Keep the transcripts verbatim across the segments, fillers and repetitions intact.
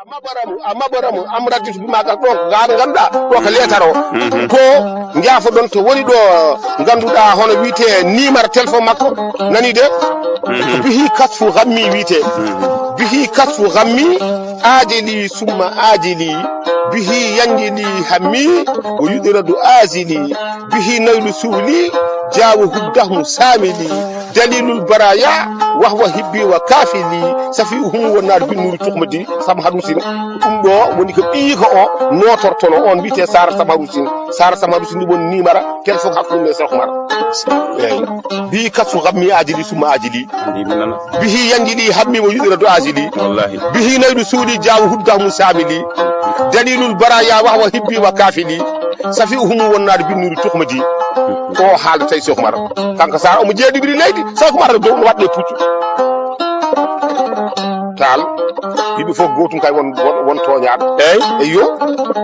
A maɓɓoramu, a maɓɓoramu, am radditu bi magal ɗo ko gaɗa ganduɗa ɗo ko leetar o. Mhm. Ko jaafoɗon to woni ɗo ganduɗa hono wiite numéro téléphone makko. Nani de? Mhm. Ko bihi kasfu gammi wiite. Mhm. Bihi kasfu gammi ajili summa ajili. Bihi yanjili hammi o yuɗiradu ajili. Bihi naylu suuli jaawo huddahmu saamili. Dalilul baraya wahwa hibbi wa kafili. Safi uhumu wonnaɗo bin nuri tuhmadi. Sama harusin. Ɗum ɗo woni ko ɓiyiko o notortono on wiyete Sara Sama Harusin. Sara Sama Harusin ni woni nimara téléphone hakkunde Cheikh Oumar. Eyi. Bi kasfu gammi ajili summa ajili. Bihi yanjili hammi wa yuɗira do ajili. Wallahi. Bihi naydu suuli jaawo huddahmu saamili. Dalilul baraya wahwa hibbi wa kafili. Safi uhumu wonnaɗo bin nuri tuhmadi. O haalda tawi Cheikh Oumar. Kanko Sara omo jeeɗiɓiri leydi. Cheikh Oumar dow no waɗde puccu. Taal. Yimɓe fof gootum kay won, won, won tooñaaɗo. Eyyi. Eyyo.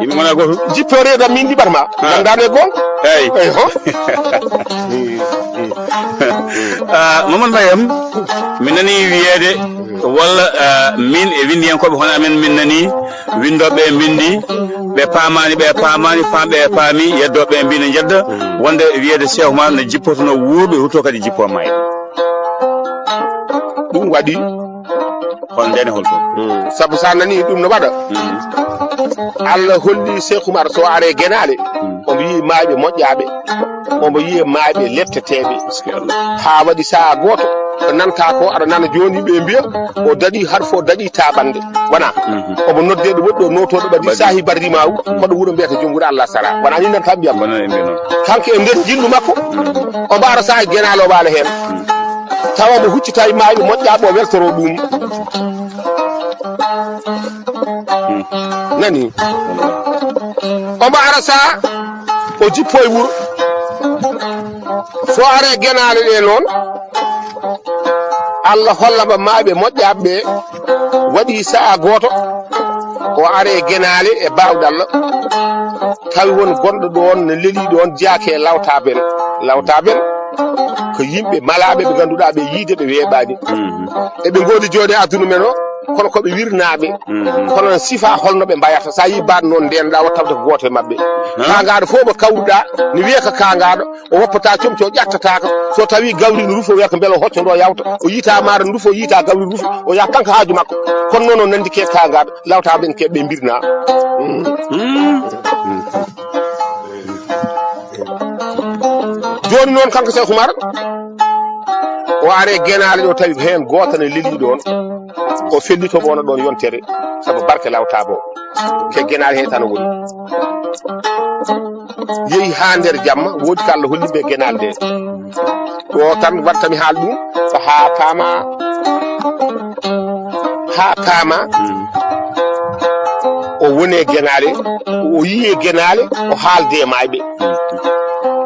Yimɓe mona gootum. Jippo reeda min liɓata ma. Ah. Nanndaano e goonga. Eyyi. Eyyi, ho? Ah, Mamadou Mariam, mi nani wiyeede walla, ah, min e winndiyankooɓe hono amen min nani winndooɓe ɓe mbinndi, ɓe paamaani, ɓe paamaani, faamɓe ɓe paami, yeddooɓe ɓe mbi no njedda, wonde wiyeede Cheikh Oumar no jippotono wuurɓe, hutto kadi jippo maayɓe. Ɗum waɗi. Hol ndene hol fof. Sabu sa nani ɗum no waɗa. Allah holli Cheikh Oumar so are genaale, omo yi'i maayɓe moƴƴaaɓe, omo yi'i maayɓe lepteteeɓe. Haa waɗi sa'a gooto, ko nanta ko aɗa nana jooni ɓe mbiya, o daɗi har fo daɗi taɓande. Wona. Omo nodde ɗo woɗɗo nootooɗo ɓadi sahi barrimawu, koɗo wuro mbiyata Jom Wuro Allah Sara. Wona ni nanta mbiyam. Wona e mbiya noon. Kanko e nder jillu makko, o mbaara saha genaale o waala heen. Tawa mo huccita e maayɓe moƴƴaaɓe o weltoro ɗum. Nani? O mbaara saha o jippo e wuro. So are genaale ɗe noon, Allah hollama maayɓe moƴƴaaɓe ɓe waɗi sa'a gooto, o are genaale e baawɗe Allah, tawi won gonɗo ɗoon ne leli ɗoon jaake lawtaɓen. Lawtaɓen ko yimɓe malaaɓe ɓe ngannduɗaa ɓe yiide ɓe weeɓaani. Eɓe ngoodi jooɗe aduna men o, kono ko ɓe wirnaaɓe. Kono sifa holno ɓe mbayata, sa yi baat noon ndenɗa o tawde ko gooto e maɓɓe. Kaangaaɗo fof mo kawruɗaa ne wiya ko kaangaaɗo, o woppata comci o ƴattataako. So tawi gawri no rufa, o wiya ko mbele o hocco ndo yawta. O yiita maaro no rufa, o yiita gawri no rufa, o yaha kanko haaju makko. Kono noon o nandi ke kaangaaɗo, lawtaɓen ke ɓe mbirna. Jooni noon kanko Cheikh Oumar, o are genaale ɗo tawi ko heen gooto ne leli ɗoon. O fellito wona ɗoon yontere, sabu barke lawtaɓe o. Ke genaale heen tan o woni. Yehi haa nder jamma, woodi ko Allah holli ɓe genaale ɗe. Ɗo tan wattami haal ɗum, ko haa paama, haa paama. O woni e genaale, o yiyi e genaale, o haalde e maayɓe.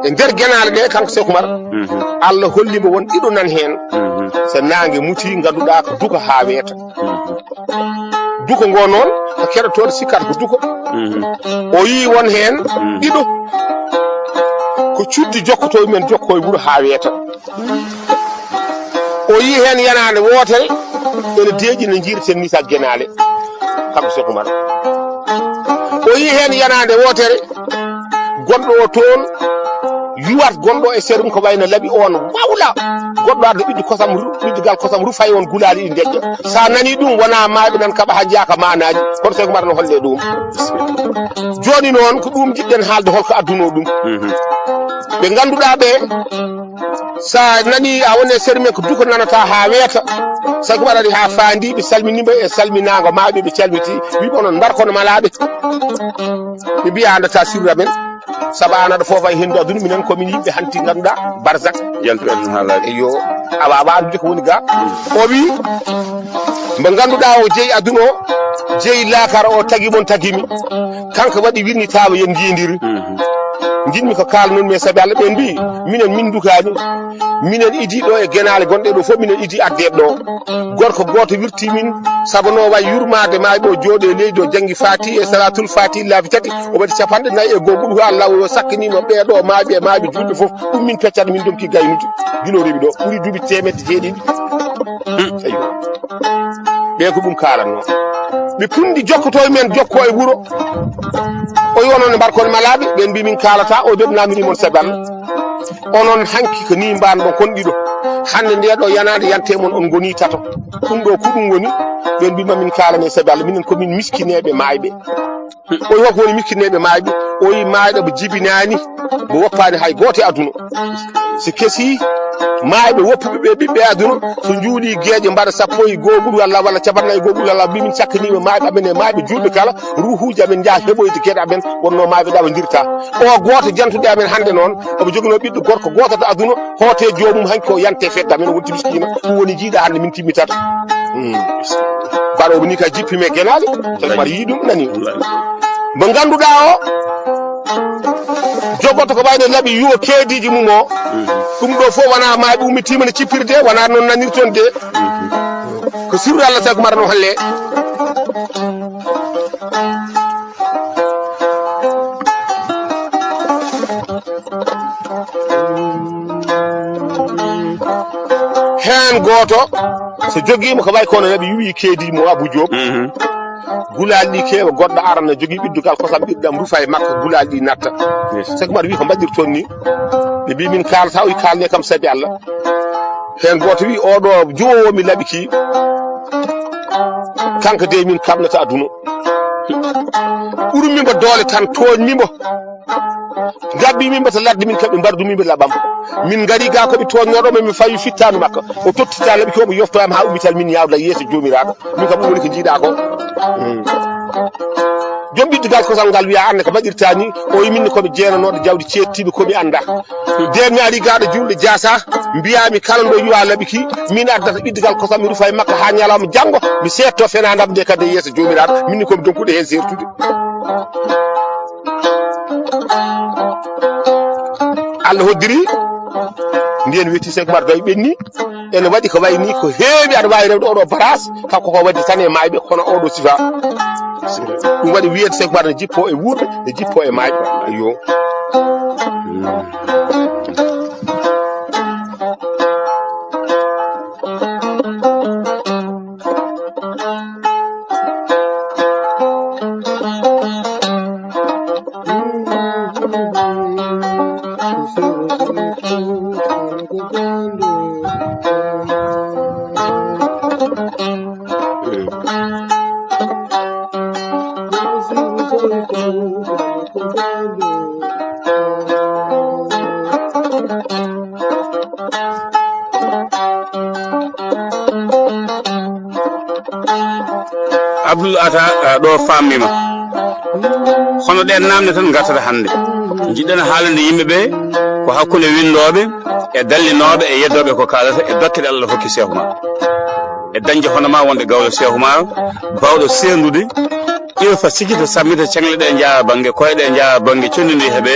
E nder genaale ɗe, kanko Cheikh Oumar, Allah holli mo won ɗiɗo nan heen. So naange muti, ngannduɗaa ko duko haa weeta. Duko ngo noon, ko keɗotooɗo sikkat ko duko. O yii won heen ɗiɗo. Ko cuddi jokkoto men jokko e wuro haa weeta. O yii heen yanaande wootere, ene deeƴi no njiirten ni sa genaale. Kanko Cheikh Oumar. O yii heen yanaande wootere, gonɗo o toon, yuwat gonɗo e serum ko wayno laɓi on wawla. Goɗɗo arde ɓiɗɗi kosam ru-, ɓiɗɗi gal kosam rufay on gulaali ɗi deƴƴa. Sa nani ɗum wona maayɓe nan kaɓa ha njaaka maanaaji. Kono Cheikh Oumar no holle ɗum. Jooni noon ko ɗum jiɗɗen haalde holko adduno ɗum. Ɓe ngannduɗaa ɓe, sa nani a woni e serum en ko duko nanata ha weeta. Cheikh Oumar ari ha faandi ɓe salmini ɓe e salminaango maayɓe ɓe calmiti. Wi ɓe onon mbar kono malaaɓe. Ɓe mbiya andata sirra men. Sabu an aɗa foofa e henndu aduna, minen ko min yimɓe hanti ngannduɗaa barzak. Yaltu aduna haa laaɓi. Eyyo, a waawaa anndude ko woni ga. O wi, mbo ngannduɗaa o jeyi aduna o, jeyi laakara o, tagi mon tagi mi. Kanko waɗi wirnitaama yen njiidiri. Njiɗmi ko kaalanun mi e sabi Allah, ɓe mbi, minen min ndukaani. Minen idi ɗo e genaale gonɗe ɗo fof, minen idi addeɓe ɗo. Gorko gooto wirti min, sabu no wayi yurmaade maayɓe o jooɗi e leydi o janngi Faati e Salaatul Faati laabi tati, o waɗi capanɗe nayi e goo, Qul huwa Allahu, o sakkiniima ɓee ɗo maayɓe e maayɓe juulɓe fof. Ɗum min peccata, min donki gaynude. Gila o rewi ɗo, ɓuri duuɓi teemedde jeeɗiɗi. Eyyo. Ɓe ko ɗum kaalanno. Ɓe punndi jokkoto e men, jokko e wuro. O wi onon ne mbar kon malaaɓe, ɓen mbi min kaalata, o wi ɓe namiri mon sabi Allah. Onon hanki ko ni mban ɗon kon ɗiɗo. Hannde nde ɗo yanaande yante mon on ngoni tato. Ɗum ɗo ko ɗum woni, ɓen mbi ma min kaalane sabi Allah, minen ko min miskineeɓe maayɓe. O wi hol ko woni miskineeɓe maayɓe? O wi maayɗo mo jibinaani, mo woppaani hay gooto e aduna. Si kesi maayɓe woppuɓe ɓe ɓiɓɓe aduna, so njuuli geeƴe mbaɗa sappo e goo ɓuri walla, walla cappanɗe nayi e goo ɓuri walla, mbi min cakkaniima maayɓe amen e maayɓe juulɓe kala, ruuhuuji amen njaha heɓoyde geɗe amen, wonno maayɓe ɗaɓondirta. O gooto jantuɗo amen hannde noon, omo joginoo ɓiɗɗo gorko gooto to aduna, hoote joomum hanki o yante fedde amen, o wonti miskiina. Ɗum woni jiiɗa hannde min timmitata. Hmm. Baɗoowo ni ka jippi me genaale, tan mbaɗa yii ɗum nani. Mo ngannduɗaa o, jogoto ko wayno laɓi yuwa keediiji mum o. Ɗum ɗo fof wona maaɓe ummitiima no cippirde, wona noon nanirton de. Ko sirru Allah tawi ko mbaɗa noon halle. Heen gooto, so jogiima ko wayi kono naɓi yuwi keedi mo Abou Diop. Mhm. Gulaali ɗi keewa, goɗɗo arana jogii ɓiddugal kosam ɓiɗɗam rufa e makka, gulaali ɗi natta. Yes. Sek Mar wi ko mbaɗirton ni? Ɓe mbi min kaalata, o wi kaalne kam sabi Allah. Heen gooto wi oɗo juwowo mi laɓi ki, kanko de min kaɓnata aduna. Ɓurmi mbo doole tan, tooñmi mbo. Ngabbi min mbo to ladde min kaɓɓi, mbardu min mbo laɓam. Min ngari ga ko ɓe tooñnoɗo, min mi fawi fittanu makko. O tottita laɓi ko mo yofto am ha ummital min yawda yeeso jomiraɗo. Min kam ɗum woni ko jiiɗa ko. Hmm. Joom ɓiddugal kosam ngal wiya, "An ne ko mbaɗirta ni?" O wi, "Min ne ko mi jeenanoɗo jawdi ceettiɓe ko mi anda." Den mi ari gaɗo julɗo jaasa, mbiyami kala ndo yuwa laɓi ki, min addata ɓiddugal kosam mi rufa e makka ha ñalawma janngo, mi seetto fenandam nde kadi e yeeso jomiraɗo, min ni ko mi donkuɗo hen sertude. Allah hoddiri, ndiyen wetti Seek Umar Doy ɓenni. Ene waɗi ko wayi ni, ko heewi aɗa waawi rewde oɗo baraas, kanko ko waɗi tan e maayɓe, kono oɗo sifa. Ɗum waɗi wiyeede Seek Umar ne jippoo e wuurɓe, ne jippoo e maayɓe. Iyo. Abdoul Ata, a, ɗo fammima. Hono ɗen namde tan gartata hannde. Jiɗɗen haalande yimɓe ɓe ko hakkunde winndooɓe e dallinooɓe e yeddooɓe ko kaalata e dokke ɗe Allah hokki Seeku Umar. E dañde hono ma wonde gawlo Seeku Umar, bawɗo seendude, irfa sikita sammita ceŋle ɗe njaha bannge, koye ɗe njaha bannge, conndi ndi heɓe,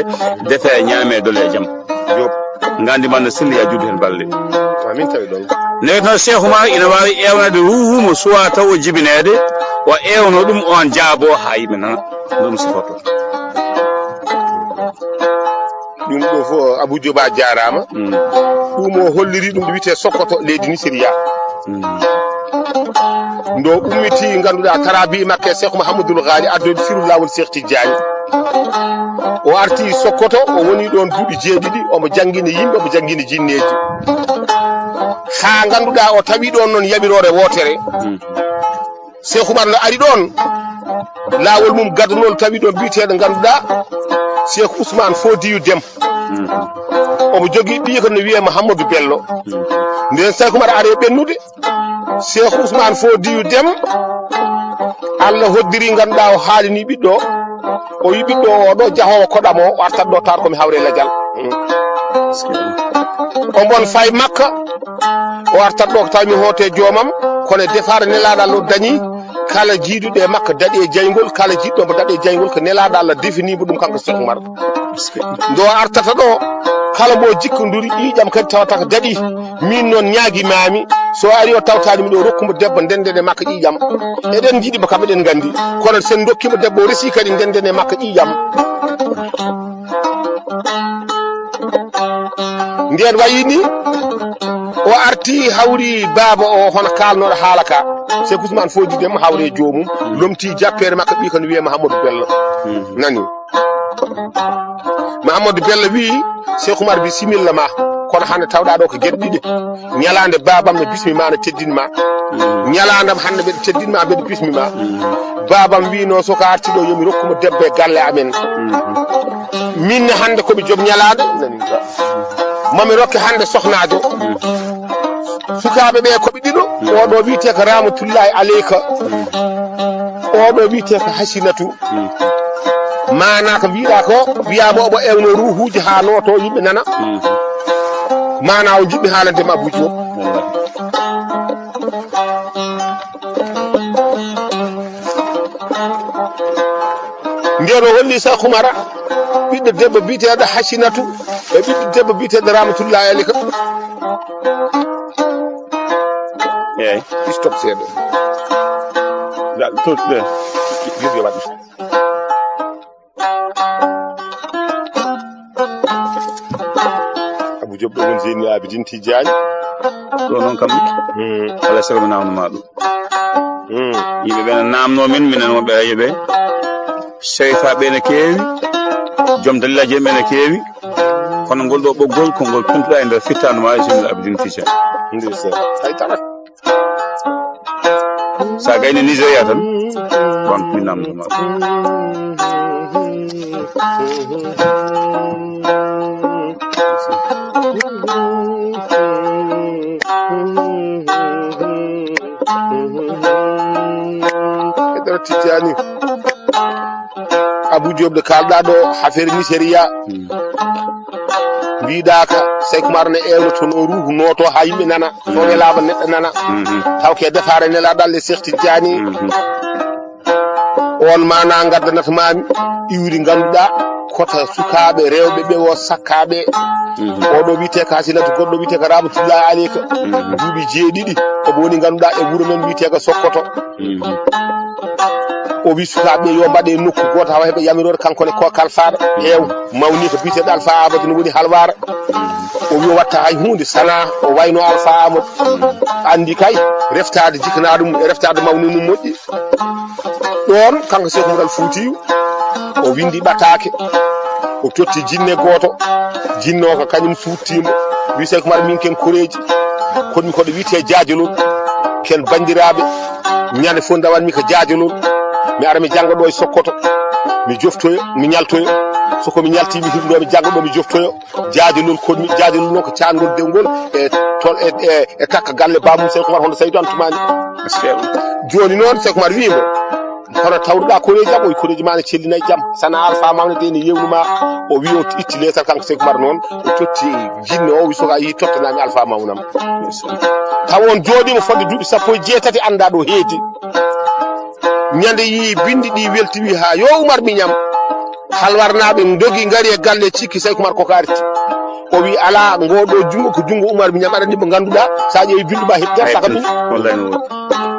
defe, ñaame, dole e jam. Yo ngandi man no selli, ya juddu hen balɗe. Amin tawi ɗon. Nde wiyeteno Cheikh Oumar ina waawi ewnade ruuhu mo suwa taw o jibineede, o ewno ɗum, on jaabo haa yimɓe nana. Ɗum sifoto. Ɗum ɗo fof Abou Diop a jaaraama. Mm. Ɗum o holliri ɗum ɗo wiyetee Sokoto, leydi Nigeria. Mm. Ndo ummiti, ngannduɗaa, tarabi makko e Cheikh Mouhamadoul Ghali, addoyde firu laawol Cheikh Tidiane. O arti Sokoto, o woni ɗon duuɓi jeeɗiɗi, omo janngina yimɓe, omo janngina jinneeji. Haa ngannduɗaa, o tawi ɗon noon yaɓiroore wootere. Mm. Cheikh Oumar no ari ɗon, laawol mum gadunol, tawi ɗon biyeteeɗo ngannduɗaa, Cheikh Ousmane Fodiyu Dem. Mm. Omo jogii ɓiya ko no wiyee Mouhamadou Bello. Mm. Nden Cheikh Oumar ari e ɓennude, Cheikh Ousmane Fodiyu Dem, Allah hoddiri, ngannduɗaa, o haalini ɓiɗɗo o. O wi ɓiɗɗo o ɗo jahoowo koɗam o, o artat ɗo taar ko mi hawre lajal. Mm. Omo fay Makka, o artat ɗo ko taw mi hoote joomam, kono e defaare Nelaaɗo Allah o dañi, kala jiiduɗo e Makka daɗi e jayngol, kala jiiɗɗo mo daɗi e jayngol ko Nelaaɗo Allah defini mo ɗum kanko Cheikh Oumar. Ndo artata ɗo, kala mbo jikkonduri ƴiiƴam kadi tawata ko daɗi. Min noon ñaagi maami, so ari o tawtaani mi ɗo, rokku mo debbo, ndenden e makko ƴiiƴam. Eɗen njiɗi mo kam, eɗen nganndi. Kono sen ndokki mo debbo, o resi kadi, ndenden e makko ƴiiƴam. Nden wayi ni, O arti hawri baaba o hono kaalnoɗo haala ka. Cheikh Ousmane Fodi Dem hawri e joomum. Lomti jappeere makko ɓi kono wiye Mahamadou Bello. Nani. Mahamadou Bello wi Cheikh Oumar bisimilla ma. Kono hannde tawɗa ɗo ko geɗe ɗiɗi. Ñalaande babam no bismi ma no teddin ma. Ñalaandam hannde mbeɗa teddin ma mbeɗa bismi ma. Babam wino so ko arti ɗo yomi rokkuma debbo e galle amen. Min ne hannde komi joom ñalaande. Mami rokke hannde sohnaajo. Sukaaɓe ɓe koɓe ɗiɗo. Oɗo wiyete ko Ramatullahi Aleyka. Oɗo wiyete ko Hasinatu. Mana ko mbiɗa ko, wiyama omo ewno ruhuji ha noto yimɓe nana. Mana o jiɗmi haalande ma Abou Diop. Nden o holli Cheikh Oumara ɓiɗɗo debbo biyeteɗo Hasinatu e ɓiɗɗo debbo biyeteɗo Ramatullahi Alika. Eyyi. Stop seeɗa. Toɗɗe. Gis yo waɗ. Abou Diop ɗo woni Zeyni Abidine Tidiane. Ɗo noon kam. Alay sago mi nawnuma ɗum. Yimɓe ɓe ne namno min, minen wonɓe e yeɓe. Seyfa ɓe ne keewi. Joom dalilaji ɓe ne keewi. Kono ngol ɗo ɓoggol ko ngol tuntuɗa e nder fittaandu ma e Zeyni Abidine Tidiane. Ndeysaan. Hay tara. Sa gayni Nigeria tan, bon, mi namdo ma. Pedro Tijani. Abou Diop de kalɗa ɗo affaire Nigeria. Mbiɗa ka Seykumar ne ewnotono ruhu noto ha yimɓe nana. To welaɓa neɗɗo nana. Taw ke defare nelaɗo Allah Cheikh Tidiane. On mana gaddanata mami iwri ganduɗa kota sukaɓe rewɓe ɓe o sakkaɓe. Oɗo wiyete ka Hasinatu, goɗɗo wiyete ka Ramatullahi Aleyka. Duuɓi jeeɗiɗi omo woni ganduɗa e wuuro men wiyete ka Sokoto. O wi sukaɓe yo mbaɗe nokku goto hawa heɓe yamirore kanko ne ko kalfaɗo heew mawni ko biyeteɗo Alpha Amadou no woni halwara. O wi o watta hay hunde sana o wayno Alpha Amadou. Andi kay reftade jikana ɗum e reftade mawni mum moƴƴi. Ɗon kanko Cheikh Oumar Al Foutiyou o windi ɓatake. O totti jinne goto. Jinno ko kañum suttimo. Wi Cheikh Oumar min ken koreji. Kono mi koɗo wiyete Jajolol. Ken bandiraɓe. Ñande fof ndawanmi ko Jajolol. Mi ara mi jannga ɗo e Sokoto. Mi joftoyo, mi ñaltoyo. So ko mi ñalti mi hirdo mi jannga ɗo mi joftoyo. Jajolol koɗmi, Jajolol noon ko cangol dewgol e tol e e e takka galle bamum Cheikh Oumar hono Saydou Antoumani. Joni noon Cheikh Oumar wimo hono tawruɗa koreji am o wi koreji ma ne cellinayi jam sana Alpha Mawne de ne yewnuma. O wi o itti lesal kanko Cheikh Oumar noon o totti jinne o wi soka yi tottanami Alpha Mawnam. Taw on jooɗima fodde duuɓi sappo e jeetati anda ɗo heedi. Ñande yi bindi ɗi welti wi ha yo Oumar miñam. Halwarnaɓe dogi ngari e galle cikki Cheikh Oumar koko arti. O wi ala ngoɗo jungo ko jungo Oumar miñam aɗani mo ganduɗa sa ƴeewi bindu ma heɓi nder saka ɗum.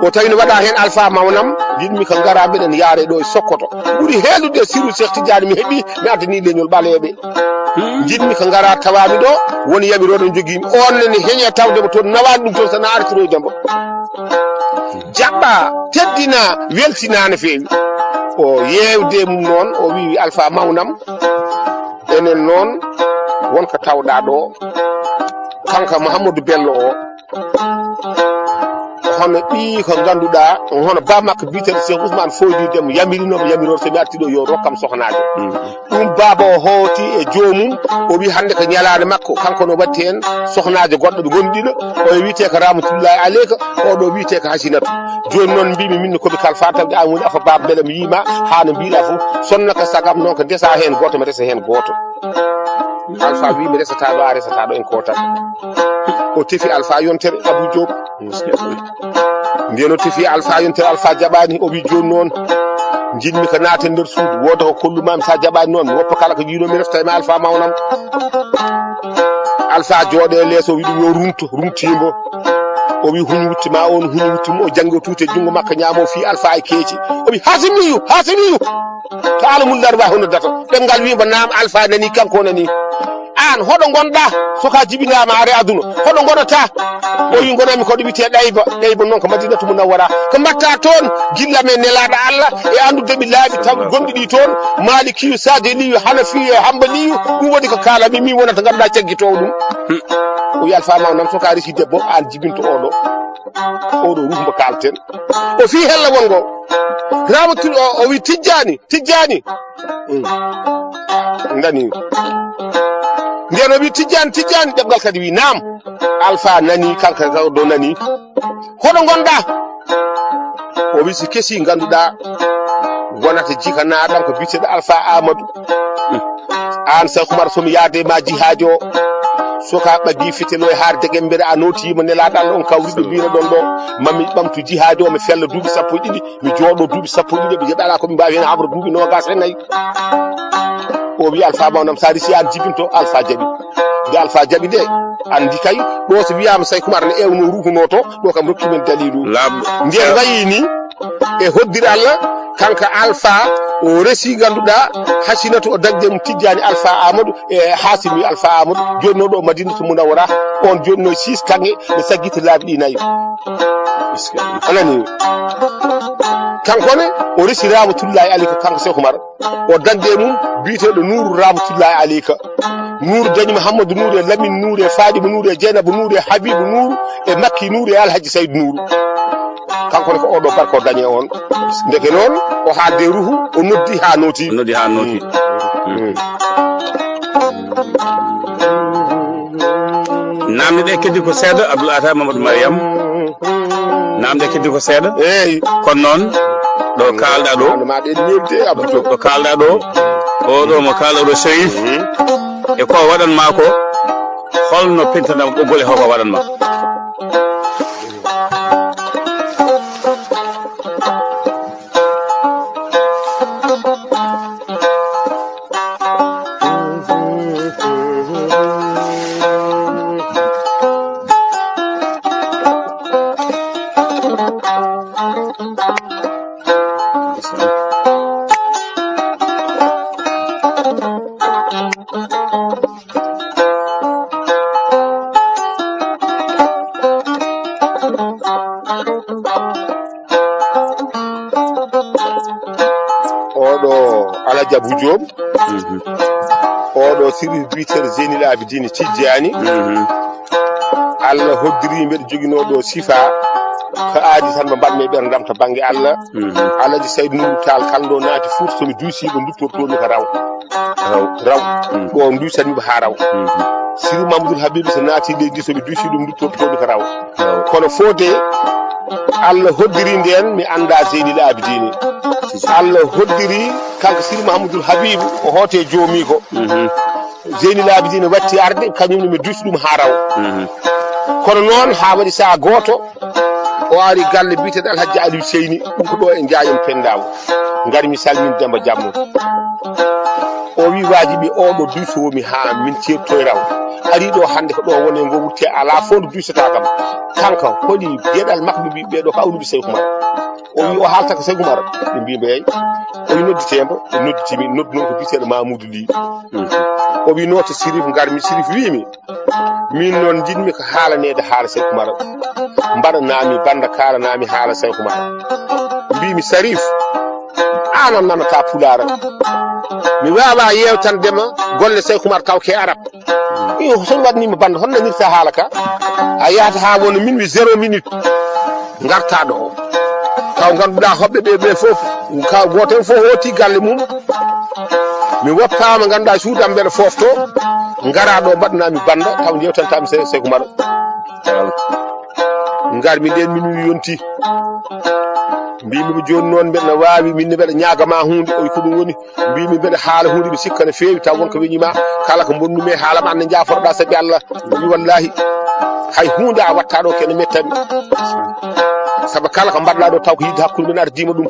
O tawi no waɗa hen Alpha Mawnam. Jiɗmi ko ngara mbeɗen yaare ɗo e Sokoto ɓuri heelude siru Cheikh Tidiane mi heɓi mi addani leñol ɓaleɓe. Jiɗmi ko ngara tawami ɗo woni yamiroɗo joguimi on nene heñe tawdemo toon nawani ɗum toon sana artiroydemo. Jaɓɓa teddina weltina no feewi. O yewde mum noon o wi Alpha Mawnam. Enen noon wonko tawɗa ɗo kanko Mouhamadou Bello o. Hono ɓi ko ganduɗa hono ba makko biten Cheikh Ousmane Foydi dem yamirinomo yamiror somi arti ɗo yo rokkam sohnajo. Ɗum baaba o hooti e joomum o wi hande ko ñalaande makko kanko no watti hen sohnajo goɗɗo ɓe gondiɗo. O wiyete ko Ramatullahi Aleyka. Oɗo wiyete ko Hasinatu. Joni noon mbimi minne komi kal fa tawde an woni afa baaba beɗa mi yima ha no mbiɗa fof sonno ko sagam noon ko ndesa hen goto mi resa hen goto. Alpha wi mi resata ɗo a resata ɗo en kota. O tefi Alpha yontere Abou Diop. Nden o tefi Alpha yontere Alpha jaɓani o wi joni noon jinmi ko naate nder suudu woda ko kollumami sa jaɓani noon mi woppa kala ko yinomi refta e ma Alpha mawnam. Alpha jooɗe leeso o wi ɗum yo runto runtimbo. O wi huñi wutti ma on huñi wutti mo o jangi o tuute junngo makko ñaamo o fii Alpha e keeci. O wi hasimiyu hasimiyu. To alamul larwa hono data ɗemngal wimba naam Alpha nani kanko nani. Aan, hoɗo ngonɗaa? So ka jibinaama are aduna, hoɗo ngoɗata? O wi, ngonami ko ɗo wiyetee Ɗayba. Ɗayba noon ko Madinatu Munawwara. Ko mbaɗta toon? Gilla men nelaaɗo Allah e anndude mi laabi taw gonɗi ɗi toon, Maalikiyu, Saadiliyu, Hanafiyu e Hambaliyu, ɗum woni ko kaalami, mi wonata ngannduɗaa caggitoowo ɗum. O wi, Alfa Mawnam, so ka resi debbo, aan jibinto oɗo. Oɗo ruhu mbo kaalten. O fii hella wongo. Raama tu-, o, o wi, Tijjaani, Tijjaani. Mm. Nani. Nden o wi, Tijjaani, Tijjaani, ɗemngal kadi wi, naam. Alfa nani, kanko, kanko do nani. Hoɗo ngonɗaa? O wi, si kesi ngannduɗaa wonata jikanaaɗam ko biyeteeɗo Alfa Aamadu. Aan, Seeku Umar, so mi yaade ma jihaajo, so ka ɓaddi fitelo e haare degembere, a nootiima nelaaɗo Allah on kawruɗo mbiynoɗon ɗo, mami ɓamtu jihaajo o, mi fella duuɓi sappo e ɗiɗi, mi jooɗo duuɓi sappo e ɗiɗi, mi jaɓi alaa ko mi mbaawi heen habra duuɓi noogaas e nayi. O wi, Alfa Mawnam, so a resi aan jibinto. Alfa jaɓi. Nde Alfa jaɓi nde, anndi kay, ɗo so wiyaama Seeku Umar ne ewno ruhuno to, ɗo kam rokki men daliilu. Laaɓɗo. Nden wayi ni, e hoddira Allah, kanko Alfa, o resi ngannduɗaa Hasinatu, o dañde mum Tijjaani Alfa Aamadu, e Haasimi Alfa Aamadu, jooɗinooɗo Madinatu Munawwara, on jooɗinoo six kaŋŋe, ɓe saggiti laabi ɗi nayi. A nani? Kanko ne, o resi Rahmatullahi Aleyka, kanko Seeku Umar. O dañde e mum biyeteeɗo Nuuru Rahmatullahi Aleyka. Nuuru dañi Muhammadu Nuuru e Lamin Nuuru e Faadima Nuuru e Jeynaba Nuuru e Habiibu Nuuru e Makki Nuuru e Alhaji Saydu Nuuru. Kanko ne ko oɗo barko dañi e on. Ndeke noon, o haalde ruhu, o noddi haa nooti. O noddi haa nooti. Mm. Mm. Naamne ɗe keddi ko seeɗa, Abdoul Ata Mamadou Mariam. Naamne ɗe keddi ko seeɗa. Eeyi. Kono noon, ɗo kaalɗa ɗo, naamne ma ɗe neewi de, Abdou Diop. Ɗo kaalɗa ɗo, o ɗo mo kaalɗa ɗo, Cherif. Mhm. E ko waɗan ma ko, holno pentanɗa ɓoggol e hoko waɗan ma? Oɗo Alhaji Abou Diop. Mhm. Oɗo sirri biyeteeɗo Zeynil Abidine Tijjani. Mhm. Allah hoddiri mbeɗa joginoo ɗo sifa. Ko aadi tan mo mbaɗmi e ɓeer ndam to bannge Allah. Mhm. Alhaji Sayd Nourou Tall kala ɗo naati Fuuta, so mi duusii mo, nduttortoomi ko raw. Raw. Raw. Mhm. Ɗo duusanmi mo haa raw. Mhm. Sirri Mamadou Habib so naati leydi, so mi duusii ɗum, nduttortoomi ko raw. Raw. Kono fode Allah hoddiri ndeen, mi annda Zeynil Abidine. Allah hoddiri kanko Sirri Mahamadou Habib, o hoote joomiiko. Mhm. Zeynil Abidine watti arde, kañum ne mi duusi ɗum haa raw. Mhm. Kono noon, haa waɗi saha gooto, o ari galle biyeteeɗo Alhaji Aliou Seyni, ɗum ko ɗo e Njaañam Pendaw. Ngarmi salmin Demba Jammo. O wi waajibi oɗo duusowomi haa min ceertoy raw. Ari ɗo hannde ko ɗo woni ngo wutte, alaa fof nde duusata kam. Kanko holi geɗal makko, ɓe mbi ɓeɗo ko awluɓe Seyku Umar. O wi o haalta ko Seyku Umar. Ɓe mbi ɓe, o wi noddite mbo, ɓe nodditimi, noddu noon ko biyeteeɗo Mamoudou Ly. Mhm. O wi noon to Sirif ngarmi, Sirif wimi, min noon njiɗmi ko haalaneede haala Seyku Umar. Mbaɗanami banda kaalanami haala Seyku Umar. Mbimi Sarif, an a nanata pulaar. Mi wawa yewtandema golle Seyku Umar taw ke arab. Iyo, so mi waɗnima banda, hono nanirta haala ka? A yahata ha wona min wi zéro minute. Ngartaɗo o. Taw ganduɗa hoɓɓe ɓe, ɓe fof, ka goto hen fof hooti galle mum. Mi woppama ganduɗa e suudam mbeɗa fofto. Ngara ɗo mbaɗanami banda, taw jewtantami se, Seyku Umar. Ngarmi nden min wi yonti. Mbimi ko joni noon mbeɗa wawi, min ne mbeɗa ñaagama hunde, o wi ko ɗum woni. Mbimi mbeɗa haala hunde, mi sikka no feewi, taw wonko weñima, kala ko bonnumi e haalama, an ne jaforoɗa saabi Allah. O wi wallahi, hay hunde a watta ɗo kene mettami. Saabu kala ko mbaɗɗa ɗo taw ko yidde hakkude men ardima ɗum.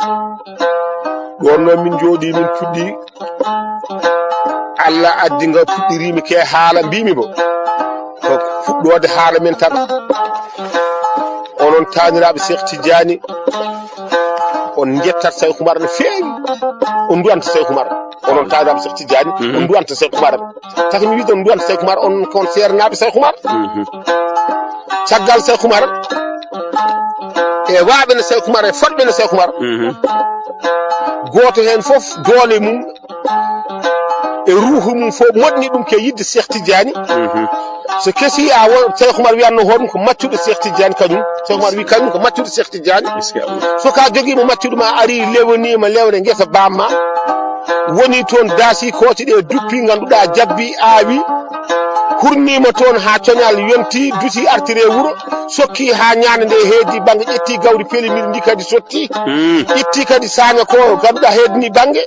Ɗon noon min jooɗi, min puɗɗi. Allah addi nga puɗɗirimi ke haala, mbimi mo ko fuɗɗode haala men tan. Onon taaniraaɓe Cheikh Tidiane, On njettat Seeku Umar no feewi. On nduwanta Seeku Umar. Onon taalibe Seeku Tijjaani, on nduwanta Seeku Umar. Taki mi wiide on nduwanta Seeku Umar, on kon seernaaɓe Seeku Umar. Caggal Seeku Umar, e waaɓe no Seeku Umar, e fotɓe no Seeku Umar. Gooto heen fof doole mum e ruuhu mum fof moɗni ɗum ke yiɗde Seeku Tijjaani. So kesi a wo-, Seeku Umar wiyatno hoɗum ko maccuɗo Seeku Tijjaani kañum. Seeku Umar wi kañum ko maccuɗo Seeku Tijjaani. So ka jogiima maccuɗo ma, ari lewniima lewre ngesa bamma, woni toon daasi kooci ɗe duppi, ngannduɗaa jabbi aawi, hurniima toon haa coñal yonti, duti artiri e wuro, sokki haa ñande nde heedi bannge, ƴetti gawri pelimiri ndi kadi sotti, itti kadi saaña ko ngannduɗaa heedni bannge,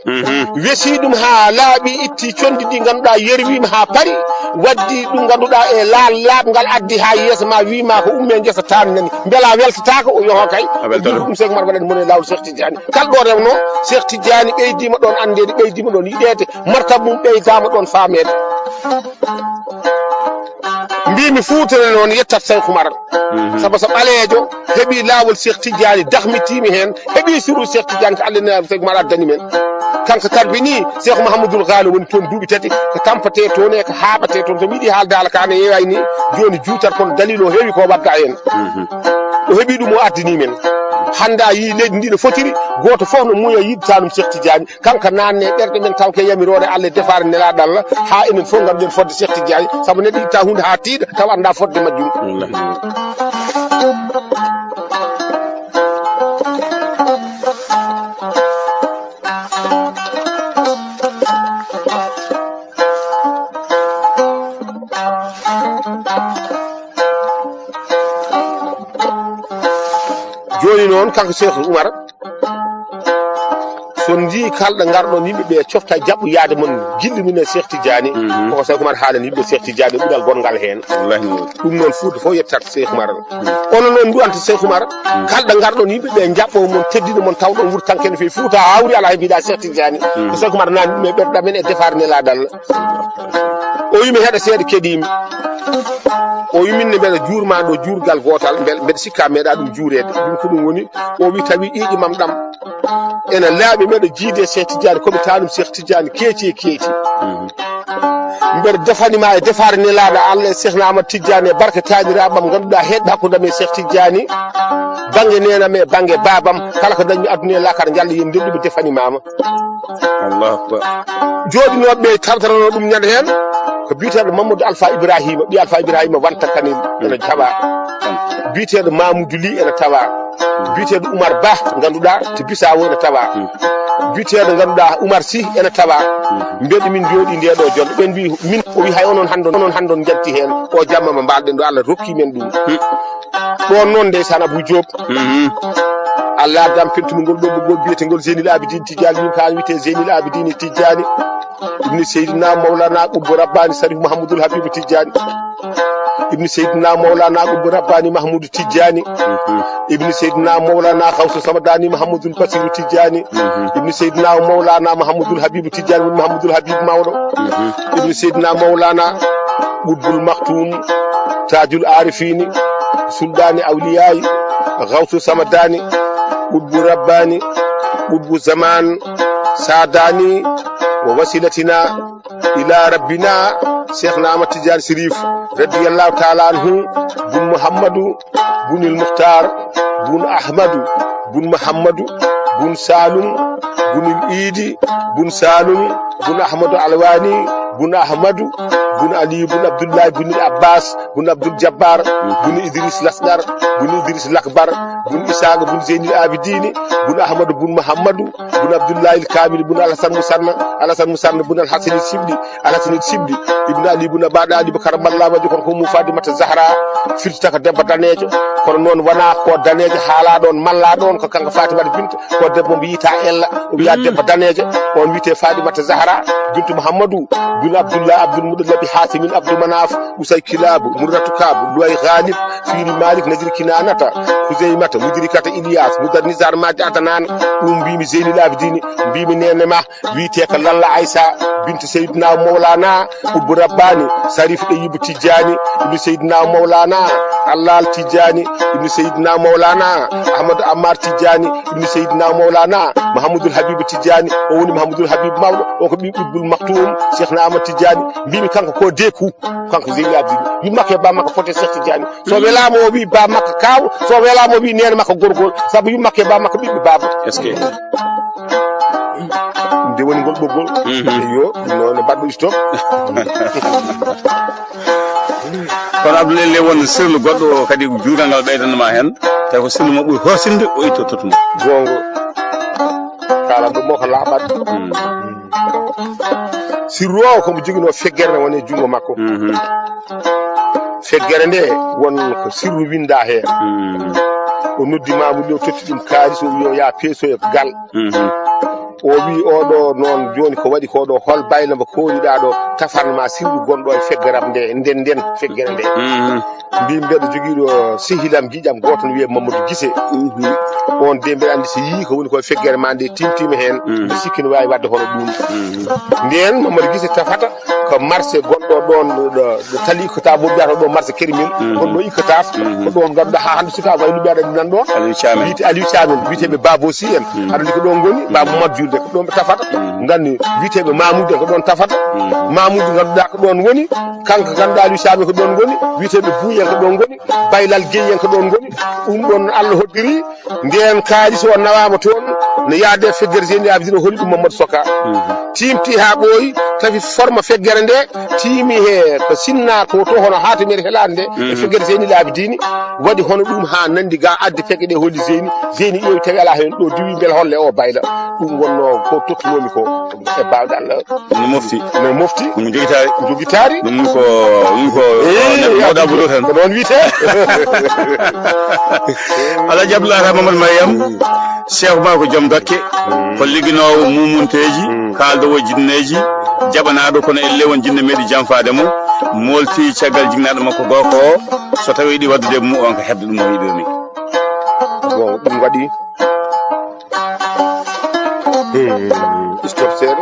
wesi ɗum haa laaɓi, itti condi ɗi ngannduɗaa yerwiima haa pari, waddi ɗum ngannduɗaa e laal laaɓngal addi haa yeeso ma, wiima ko umme ngesa tan nani. Mbela weltataako? O yo kay. A weltataa. Ɗum Seeku Umar waɗani mon e laawol Seeku Tijjaani. Kala ɗo rewno, Seeku Tijjaani ɓeydiima ɗoon anndeede, ɓeydiima ɗoon yiɗeede, martab mum ɓeydaama ɗoon faameede. Mbiimi Fuuta ne noon yettat Seeku Umar. Sabu so ɓaleejo heɓii laawol Seeku Tijjaani, dahmitiimi heen, heɓii sirru Seeku Tijjaani ko Allah nelaɗo Seeku Umar addani men. Kanko tarbini Seeku Mahamadul Gaali woni toon duuɓi tati, ko tampatee toon e ko haaɓatee toon. So mi yiɗi haalde haala ka ne yeewaani jooni juutat kono daliil o heewi ko wadda heen. O heɓii ɗum o addanii men. Hannde a yii leydi ndi no fotiri, gooto fof no muuya yiɗta ɗum Seeku Tijjaani. Kanko naatne ɓerɗe men taw ke yamiroore Allah e defaare nelaaɗo Allah, haa enen fof ngannduɗen fodde Seeku Tijjaani. Sabu neɗɗo itta huunde haa tiiɗa, taw annda fodde majjum. Wallaahi. Jooni noon, kanko Seeku Umar, so ndi kalɗo ngarɗon yimɓe ɓe cofta jaɓɓo yaade mon gilli min e Seeku Tijjaani, koko Seeku Umar haalani yimɓe Seeku Tijjaani ɓural gonngal heen. Wallaahi noon. Ɗum noon Fuuta fof yettat Seeku Umar. Onon noon nduwanta Seeku Umar, kalɗo ngarɗon yimɓe ɓe jaɓɓo mon, teddina mon, tawɗon wurtanke no feewi. Fuuta hawri alaa he mbiɗa Seeku Tijjaani. Ko Seeku Umar naatni ɗum e ɓerɗe amen e defaare nelaaɗo Allah. O wi mi heɗa seeɗa keɗiimi. O wi min ne mbeɗa juurma ɗo juurgal gootal, mbel-, mbeɗa sikka meeɗa ɗum juureede. Ɗum ko ɗum woni, o wi tawi ƴiiƴi mam ɗam ena laaɓi, mbeɗa jiide Seeku Tijjaani, ko mi taanum Seeku Tijjaani keeci e keeci. Mbeɗa defani ma e defaare nelaaɗo Allah e Seekhna Ahmad Tijjaani e barke taaniraaɓe am ngannduɗaa heedɓe hakkunde am e Seeku Tijjaani, bannge neenam e bannge baabam, kala ko ndañmi aduna e laakara njalla yen ndenɗi mi defani mama. Allahu akbar. Jooɗinooɓe ɓe tawtorano ɗum ñande heen ko biyeteeɗo Mamadou Alpha Ibrahima, ɓiy Alpha Ibrahima Wanta Kanel ena tawa. Biyeteeɗo Mamoudou Ly ena tawa. Biyeteeɗo Oumar Ba, ngannduɗaa to Bissau ena tawa. Biyeteeɗo ngannduɗaa Oumar Sy ena tawa. Mbeɗa min jooɗi nde ɗo jonde. Ɓen mbi min, o wi hay onon hanndon, onon hanndon njanti heen. O jamma mo mbalɗen ɗo, Allah rokki men ɗum. Ɗon noon ndeysaan Abou Diop. Allah addam peltumi ngol ɗo ɓoggol biyetengol Zeynil Abidine Tidiane, min kaan wiyete Zeynil Abidine Tidiane. Ibni Seydina Mawlana Qutbu Rabbani Sharif Mouhamadoul Habibou Tidiane. Ibni Seydina Mawlana Qutbu Rabbani Mahmoudou Tidiane. Ibni Seydina Mawlana Khawsu Samadani Mahmoudou Bassirou Tidiane. Ibni Seydina Mawlana Mahmoudou Habibou Tidiane woni Mahmoudou Habib mawɗo. Ibni Seydina Mawlana Qutbul Maktoum, Tajul Arifini, Sulɗani Awliyayi, Gawsu Samadani, Qutbu Rabbani, Qutbu Zaman, Sadani, wa wasilatina ila Rabbina, Cheikhna Ahmad Tidiane Chérif, radiyallahu taala anhu, bun Muhammadu, bunil Mukhtar, bun Ahmadu, bun Muhammadu, bun Salum, bunil Idi, bun Salum, bun Ahmadu Alwani, bun Ahmadu, bun Ali, bun Abdullahi, bunil Abbas, bun Abdul Jabbar, bun Idris Lasgar, bun Idris Lakbar, bun Isaga, bun Zeynil Abidini, bun Ahmadu, bun Muhammadu, bun Abdullahi Kamil, bun Alhasan Musanna, Alhasan Musanna, bun Alhasan Sibli, Alhasan Sibli, ibn Ali, bun Abada Ali, Bakar Malla, wajo kon ko mu Fatimata Zahra, firtata ko debbo danejo, kono noon wona ko danejo haala ɗon, malla ɗon, ko kanko Fatimata Binta, ko debbo mo mbiyata Ella, o wiya debbo danejo, on wiyete Fatimata Zahra, bintu Muhammadu, Abdullah, Abdul Mudallab, Hasimin, Abdul Manaf, Usay Kilabu, Murratu Kabu, Luwai Ghalib, Firi Malik, Nadir Kinanata, Huzaimata, Mudirikata Ilyas, Mudar Nizar, Madi Adnan, ɗum mbimi Zeynil Abidini, mbimi nene ma, wiyete ko Lalla Aissa, bintu Seydina Mawlana, Qutbu Rabbani, Sarif Ɗeyibu Tijjani, ibnu Seydina Mawlana, Allal Tijjani, ibnu Seydina Mawlana, Ahmadu Ammar Tijjani, ibnu Seydina Mawlana, Mahamadul Habibu Tijjani, o woni Mahamadul Habibu mawɗo, o ko ɓiɓɓe Ibnul Maktum, Cheikh na Ahmad Tijjani, mbimi kanko ko deku, kanko Zeynil Abidini, yumma ke ba makko fote Cheikh Tijjani, so welama o wi ba makko kaw, so welama o wi nene makko gorgol, sabu yumma ke ba makko ɓiɓɓe baba. Est-ce que? Nde woni ngol ɓoggol. Mhm. Yo, no, no mbaɗɗo stop. Kono Abdoulaye le won sirlu goɗɗo kadi juutal ngal ɓeydanma hen, tawi ko sirlu mo ɓuri horsinde o itto tottumo. Gongo. Kala ɗum mo ko laaɓat. Mm. Sirru o ko mo joginoo feggere ne woni e junngo makko. Mhm. Feggere nde won ko sirru winda heen. Mm. O noddi Mamoudou Lo, totti ɗum kaalis, o wi o yaa peesoyo gal. Mhm. O wi oɗo noon jooni ko waɗi ko ɗo, hol bayla mbo kooriɗa ɗo, tafan ma sirru gonɗo e feggeram nde, nden, nden feggere nde. Mhm. Mbimi mbeɗa jogiiɗo sehilam giƴam gooto no wiyee Mamadou Gise. Mhm. On de mbeɗa anndi so yii ko woni ko e feggere ma nde timtima heen, mhm, mbiɗa sikki no waawi waɗde hono ɗum. Mhm. Nden Mamadou Gise tafata ko marché gonɗo ɗon ɗo, ɗo, ɗo tali ko ta bo mbiyata ɗo marché Kermel, mhm, gonɗo Icotaf, mhm, ko ɗon ngannduɗaa haa hannde sukaaɓe wayluɓe aɗa nan ɗon. Aliou Thiamène. Wiyete Aliou Thiamène, wiyeteeɓe Babo Sy en. Mhm. Aɗa anndi ko ɗon ngoni, mhm, Baba Mamadou Julde, ko ɗon ɓe tafata. Mhm. Nganni wiyeteeɓe Mamoudou en ko ɗon tafata. Mhm. Mamoudou ngannduɗaa ko ɗon woni, kanko ngannduɗaa Aliou Thiamène ko ɗon ngoni, wiyeteeɓe Bouy en ko ɗon ngoni, Baylal Gueye en ko ɗon ngoni. Ɗum ɗon Allah hoddiri, nden kaalis o nawaama toon, no yaade e feggere Zeynel Abidin o holi ɗum Mamadou Soka. Mhm. Tiimti haa ɓooyi, tawi forma feggere nde, tiimi he ko sinna ko to hono haa to mairie helaande nde, e, mhm, feggere Zeynel Abidin, waɗi hono ɗum haa nanndi ga addi fekke ɗe holi Zeyni, Zeyni ƴeewi tawi alaa heen ɗo diwi mbel holle o Bayla. Ɗum wonno ko tottunoomi ko e baawɗe Allah. No mofti. No mofti. Ɗum jogitaari. Jogitaari. Ɗum ko, ɗum ko, eh, mawɗo Abdou tan. Ko noon wiyetee. Alhaji Abdoulaye Mamadou Mariam, mm, Cheikh ma ko joom dokke, mm, ko ligginoowo mumunteeji, mm, kaaldowo jinneeji, jaɓanaaɗo kono elle won jinne meeɗi janfaade mo, moolti caggal jignaɗo makko gooko o, so tawi yiɗi waddude e mum on ko heɓde ɗum o yiɗirmi. Bon, ɗum waɗi. Hmm, stop seeɗa.